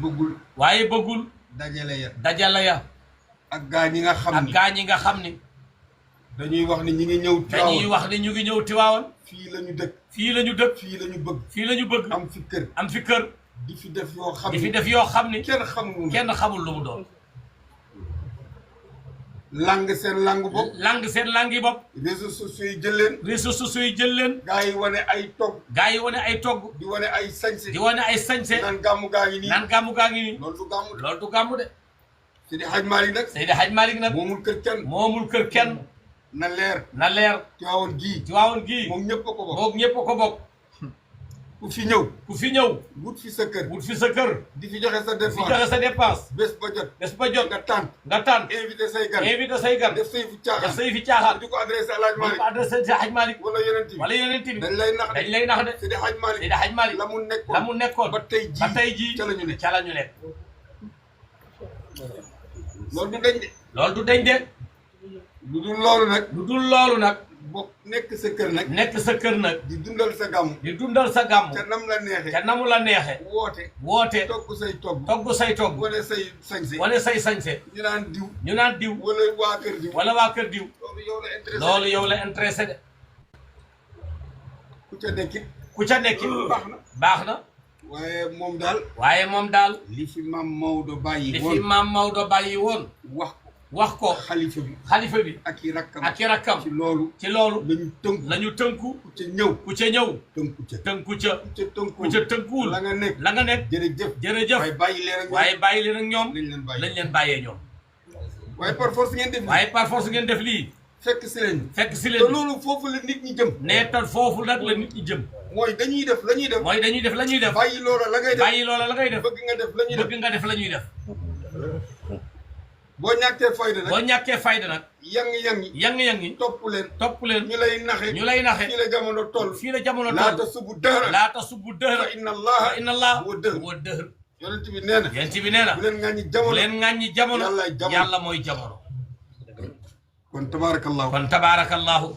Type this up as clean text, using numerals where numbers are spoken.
bëggul waaye bëggul dajale ya ak gaa ñi nga xam ni ak gaa ñi nga xam ni dañuy wax ni ñi ngi ñëw Tiwaawan dañuy wax ni ñu ngi ñëw Tiwaawan fii la ñu dëkk fii la ñu dëkk fii la ñu bëgg fii la ñu bëgg am fi kër am fi kër di fi def yoo xam di fi ni def yoo xam ni kenn xamul lu mu doon lang seen lang bopp lang seen lang yi bopp réseaux sociaux yi jël leen réseaux sociaux yi jël leen gaa yi wane ay togg gaa yi wane ay togg di wane ay sañse di wane ay sañse naan gàmmu gaa ngi nii naan gàmmu gaa ngi nii loolu du gàmmu de loolu du gàmmu de Seydi Hadj Malick nag Seydi Hadj Malick nag moomul kër kenn moomul kër kenn na leer na leer Tiwaawan gii Tiwaawan gii moom ñëpp a ko bokk moom ñëpp a ko bokk ku fi ñëw ku fi ñëw wut fi sa kër wut fi sa kër di fi joxe sa fi dépense joxe sa dépense bés ba jot bés ba jot nga tànn nga tànn invité say gan invité say gan def say fu def caaxaan say fi caaxaan di ko adressé El Hadj bu ko Malick adressé Seydi Hadj Malick wala yeneen bi wala yeneen bi dañ lay nax dañ lay nax de Seydi Hadj Malick Seydi Hadj Malick la mu nekkoon la mu nekkoon ba tey jii jii ca la ñu ne ca la ñu nekk loolu du dañ de loolu du dañ de lu dul loolu nag lu dul loolu nag bokk nekk sa kër nag nekk sa kër nag di dundal sa gàmm di dundal sa gàmm ca nam la neexe ca namu la neexe woote togg say togg togg say togg wane say sañse wane say sañse ñu naan diw ñu naan diw wala waa kër diw wala waa kër diw loolu yow la intéressé loolu yow la intéressé de ku ca nekkit ku ca nekki baax na baax na waaye moom daal li fi maam Maodo bàyyi li woon fi maam Maodo bàyyi woon wax ko xalifa bi xalifa bi ak i rakkam ak i rakkam ci loolu lañu tënku ku ca ñëw ku ca ñëw tënku ca tënku ca tënku ku ca tënkuwul la nga nekk jërëjëf waaye bàyyi leen ak ñoom lañ leen bàyyee ñoom waaye par force ngeen def waaye par force ngeen def lii fekk si leen te loolu foofu la nit ñi jëm nee ta foofu nag la nit ñi jëm mooy dañuy def la ñuy def bàyyi loola la ngay def bëgg nga def la ñuy def bëgg nga def la ñuy def boo ñàkkee fayda nag boo ñàkkee fayda nag yang-yang topp leen ñu lay naxe fii la jamono toll laata subu dëhra fa inna allah wa dëhr yonent bi nee na bu leen ŋàññi jamono yàlla mooy jamono kon tabaarakallahu